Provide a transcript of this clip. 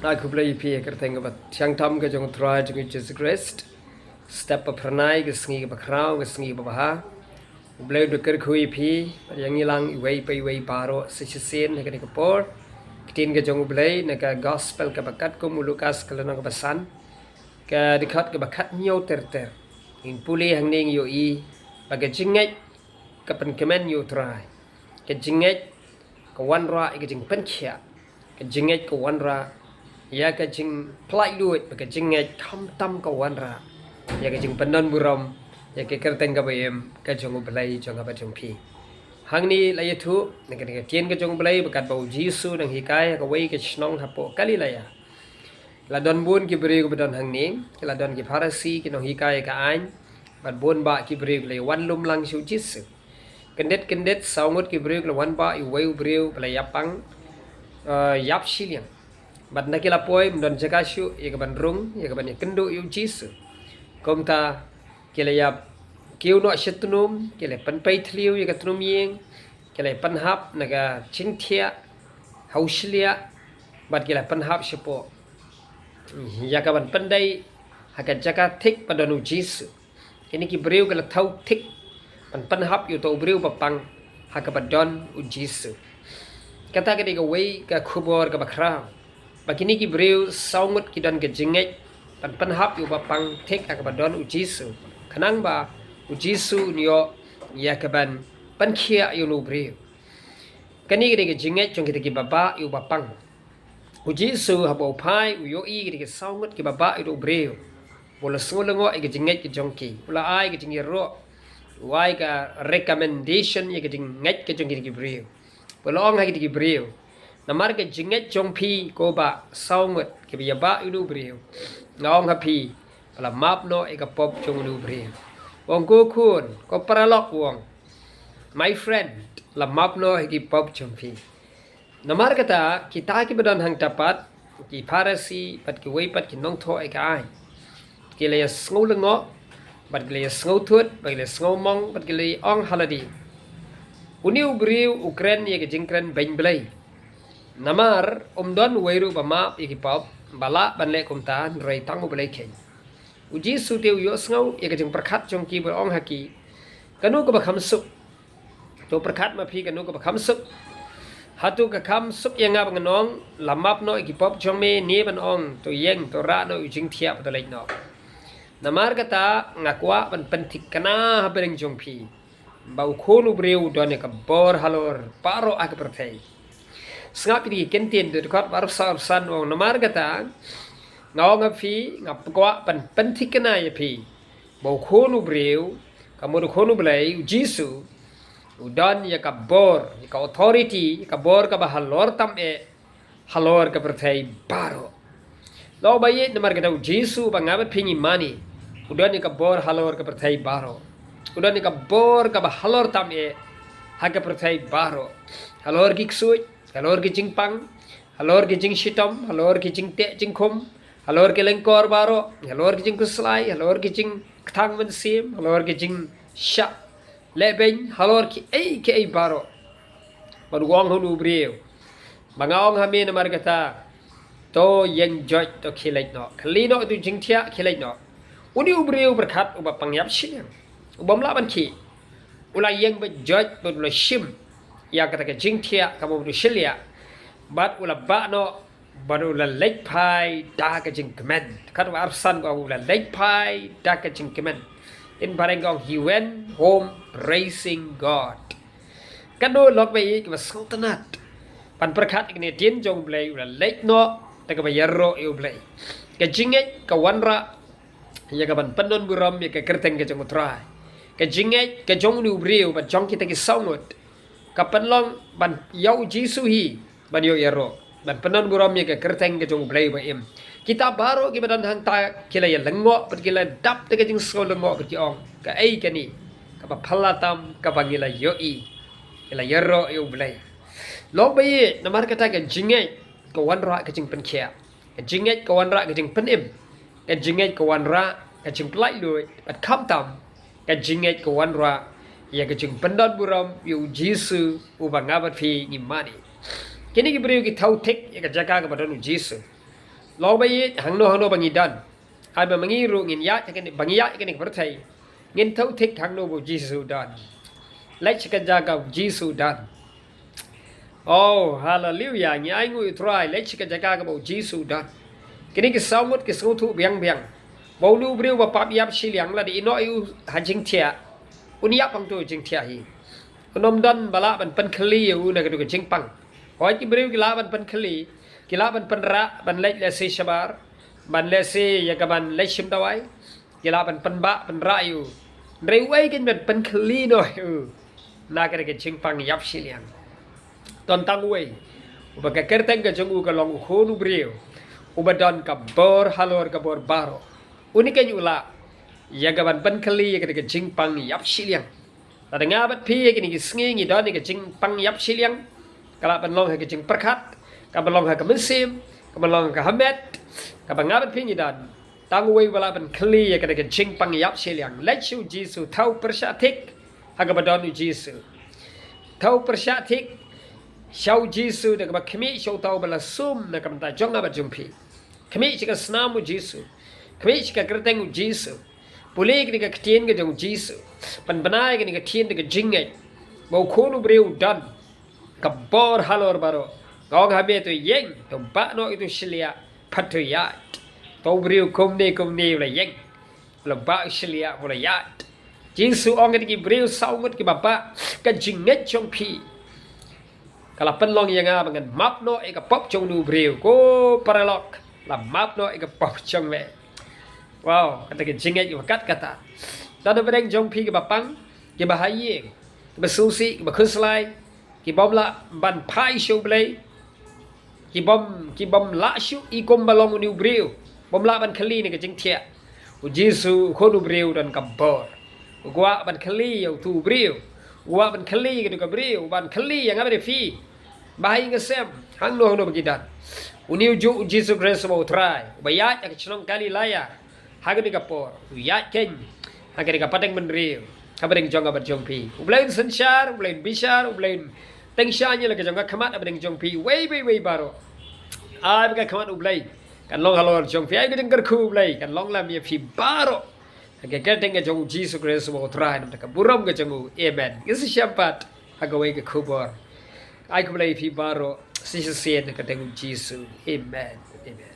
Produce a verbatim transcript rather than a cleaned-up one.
Nga khublei ïa phi ha ka kyrteng kaba thiang tam ka jong u Trai jong ngi Jisu Khrist. Step ba phyrnai, ka sngi kaba khraw, ka sngi kaba bha. U Blei u da kyrkhu ïa phi bad ïa ngi lang iwei pa iwei baroh sa shisien ha kane ka por. Ka ktien ka jong u Blei na ka gospel kaba katkum u Lukas ka lynnong kaba san, ka dkhot kaba khathynñiew ter ter. Ngin pule hangne, ngi ïohi ba ka jingngeit ka pynkmen ïa u Trai. Ka jingngeit ka wanrah ïa ka jingpynkhiah. Ka jingngeit ka wanrah ïa ka jingpynlait luid, bad ka jingngeit khamtam ka wanrah ïa ka jingpyndonburom ïa ka kyrteng kaba im ka jong u Blei jong nga bad jong phi. Hangne la ïathuh na ka ktien ka jong u Blei ba katba u Jisu u dang hikai ha kawei ka shnong hapoh Galilea, la don bun ki briew kiba don hangne, ki la don ki Pharisi, ki nonghikai ka aiñ, bad bun bah ki briew ki la wan lum lang sha u Jisu. Kyndit kyndit saw ngut ki briew ki la wan bah ïa uwei u briew ba la ïapang, eh, ïap shiliang. Bad na ki la poi ym don jaka shuh ïa ka ban rung, ïa ka ban ïakynduh ïa u Jisu. Kumta ki la ïap kiew noh sha tnum, ki la pynpei thliew ïa ka tnum ïing, ki la pynhap na ka jingthiah ha u shliah, bad ki la pynhap shapoh ïa ka ban pyndei ha ka jaka thik ba don u Jisu. Kine ki briew ki la thaw thik ban pynhap ïa uto u briew ba pang ha kaba don u Jisu. Kata ka dei kawei ka khubor kaba khraw, ba kine ki briew saw ngut ki don ka jingngeit ban pynhap ïa uba pang thik ha kaba don u Jisu, khnang ba u Jisu un ïoh ïa ka ban pynkhiah ïa une u briew. Kane ka dei ka jingngeit jong kita kiba bah ïa uba pang. U Jisu haba u phai, u ïohi kita ki saw ngut kiba bah ïa uto u briew, u la sngewlyngngoh ïa ka jingngeit ka jong ki, u la ai ka jingïaroh, u ai ka recommendation ïa ka jingngeit ka jong kita ki briew. U la ong ha kita ki briew, namar ka jingngeit jong phi ko bah saw ngut kiba ïa bah ïa une u briew, nga ong ha phi ba la map noh ïa ka pop jong une u briew. U ong, ko khun, ko paralok, u ong, my friend, la map noh ïa ki pop jong phi. Namar kata kita kiba don hangta pat, ki Pharisi bad kiwei pat ki nongthoh ïa ka aiñ, ki la ïa sngewlyngngoh, bad ki la ïa sngewthut, bad ki la ïa sngewmong, bad ki la ïa ong ha lade, une u briew u kren ïa ka jingkren beiñ Blei. Namar um don uwei ruh ba map ïa ki pop ba lah ban leh kumta, hynrei tang u Blei keiñ. U Jisu te u ïohsngew ïa ka jingpyrkhat jong ki bad u ong ha ki, kano kaba kham suk? To pyrkhat ma phi kano kaba kham suk. Hato ka kham suk ïa nga ba ngan ong, la map noh ïa ki pop jong me, ne ban ong, to ïeng, to rah noh ïa u jingthiah bad to leit noh? Namar kata nga kwah ban pynthikna ha bneng jong phi ba u Khun u briew u don ïa ka bor halor baroh ha ka pyrthei. Sngap ïa ki kyntien, dkhot ba arphew saw, arphew san, u ong, namar kata nga ong ha phi, nga kwah ban pynthikna ïa phi ba u Khun u briew, ka mut u Khun u Blei, u Jisu, u don ïa ka bor, ïa ka authority, ïa ka bor kaba halor tam eh halor ka pyrthei baroh. Long ba ïeit, namar kata u Jisu ba nga bad phi ngi mane, u don ïa ka bor halor ka pyrthei baroh. U don ïa ka bor kaba halor tam eh ha ka pyrthei baroh. Halor ki ksuid, halor ki jingpang, halor ki jingshitom, halor ki jingteh jingkhum, halor ki lyngkor baroh, halor ki jingkhuslai, halor ki jingkthang mynsiem, halor ki jingshah lehbeiñ, halor kiei kiei baroh. Bad u ong ha une u briew, ba nga ong ha me namar kata, to ïeng joit, to khie leit noh. Khie leit noh, to jingthiah, khie leit noh. Une u briew pyrkhat, uba pang ïap shiliang, u bym lah ban khie, u la ïeng beit joit bad u la shim ïa kata ka jingthiah kaba u shylliah, bad u la bah noh, bad u la leit phai da ka jingkmen. Dkhot ba arphew san ka ong, u la leit phai da ka jingkmen. In Phareng ka ong, he went home praising God. Katno lok ba ïeit kaba sngewtynnat ban pyrkhat ïa kane ka ktien jong u Blei, u la leit noh da kaba ïaroh ïa u Blei. Ka jingngeit ka wanrah ïa ka ban pyndonburom ïa ka kyrteng ka jong u Trai. Ka jingngeit ka jong une u briew bad jong kita ki saw ngut ka pynlong ban ïa u Jisu hi ban ïoh ïaroh, ban pyndonburom ïa ka kyrteng ka jong u Blei ba im. Kita baroh kiba don hangta ki la ïalyngngoh bad ki la dap da ka jingsngewlyngngoh bad ki ong, kaei kane kaba phylla tam kaba ngi la ïohi, ngi la ïaroh ïa u Blei. Long ba ïeit, namar kata ka jingngeit ka wanrah ka jingpynkhiah. Ka jingngeit ka wanrah ka jingpynim. Ka jingngeit ka wanrah ka jingpynlait luid. Bad khamtam, ka jingngeit ka wanrah ïa ka jingpyndonburom ïa u Jisu uba nga bad phi ngi mane. Kine ki briew ki thaw thik ïa ka jaka kaba don u Jisu. Long ba ïeit hangno hangno ba ngi don. Ai ba ma ngi ruh ngin ïaid ha kane, ba ngi ïaid ha kane ka pyrthei, ngin thaw thik hangno ba u Jisu u don. Leit sha ka jaka ba u Jisu u don. Oh, haleluya, ngi ai nguh ïa u Trai, leit sha ka jaka kaba u Jisu u don. Kine ki saw ngut ki sngewthuh biang biang ba une u briew ba pap ïap shiliang lada ïehnoh ïa u ha jingthiah, un ïap hangto ha jingthiah hi. Un ym don ba lah ban pynkhylli ïa u na katu ka jingpang. Hooid, ki briew ki lah ban pynkhylli, ki lah ban pynrah ban leit lehse shabar, ban lehse ïa ka ban leit shim dawai, ki lah ban pynbah pynrah ïa u. Hynrei uei kein ban pynkhylli noh ïa u na kane ka jingpang ïap shiliang? Don tang uwei, uba ka kyrteng ka jong u ka long u Khun u briew, uba don ka bor halor ka bor baroh. Une kein u lah ïa ka ban pynkhylli ïa kane ka jingpang ïap shiliang. Lada nga bad phi ha kine ki sngi ngi don ïa ka jingpang ïap shiliang, ka lah ban long ha ka jingpyrkhat, ka ban long ha ka mynsiem, ka ban long ha ka hamet, kaba nga bad phi ngi don. Tang uwei uba lah ban khylli ïa kane ka jingpang ïap shiliang. Leit sha u Jisu, thaw pyrshah thik ha kaba don u Jisu. Thaw pyrshah thik sha u Jisu da kaba khmih sha uta uba la sum na ka bynta jong nga bad jong phi. Khmih sha ka snam u Jisu. Khmih sha ka kyrteng u Jisu. Pule kane ka ktien ka jong u Jisu. Pynbna ïa kane ka ktien da ka jingngeit ba u Khun u briew u don ka bor halor baroh. Nga ong ha me, to ïeng, to bah noh ïa utu u shliah, bad to ïaid. To u briew kumne kumne u la ïeng, u la bah u shliah, u la ïaid. Jisu ong ïa ki briew saw ngut kiba bah, ka jingngeit jong phi ka la pynlong ïa nga ba ngan map noh ïa ka pop jong une u briew. Ko paralok, la map noh ïa ka pop jong me. Wow, kata ka jingngeit kiba kat kata. Don hapdeng jong phi kiba pang, kiba ha ïing, kiba sngewsih, kiba khuslai, ki bym lah ban phai sha U Blei, ki bym, ki bym lah shuh i kumba long une u briew, bym lah ban khylli na ka jingthiah. U Jisu, u Khun u briew, don ka bor. U kwah ban khylli ïa utu u briew. U kwah ban khylli ïa katu ka briew, u ban khylli ïa nga bad ïa phi. Ba ha ïing ha sem, hangno hangno ba ngi don. Une u juh u Jisu Khrist uba u Trai, uba ïaid ha ka shnong Galilaya ha kane ka por, u ïaid kein ha kane ka pateng bynriew, hapdeng jong nga bad jong phi. U Blei un synshar, U Blei un bishar, U Blei un tyngshaiñ ïa la ka jong ka khmat hapdeng jong phi. Wei, wei, wei baroh, ai ba ka khmat U Blei kan long halor jong phi. Ai ka jingkyrkhu U Blei kan long lem ïa phi baroh. Ha ka kyrteng ka jong u Jisu Khrist uba u Trai, namar ka burom ka jong u. Amen. Ngin sa ïashem pat ha kawei ka khubor. Ai khublei ïa phi baroh. Sa shisien ha ka kyrteng u Jisu. Amen. Amen.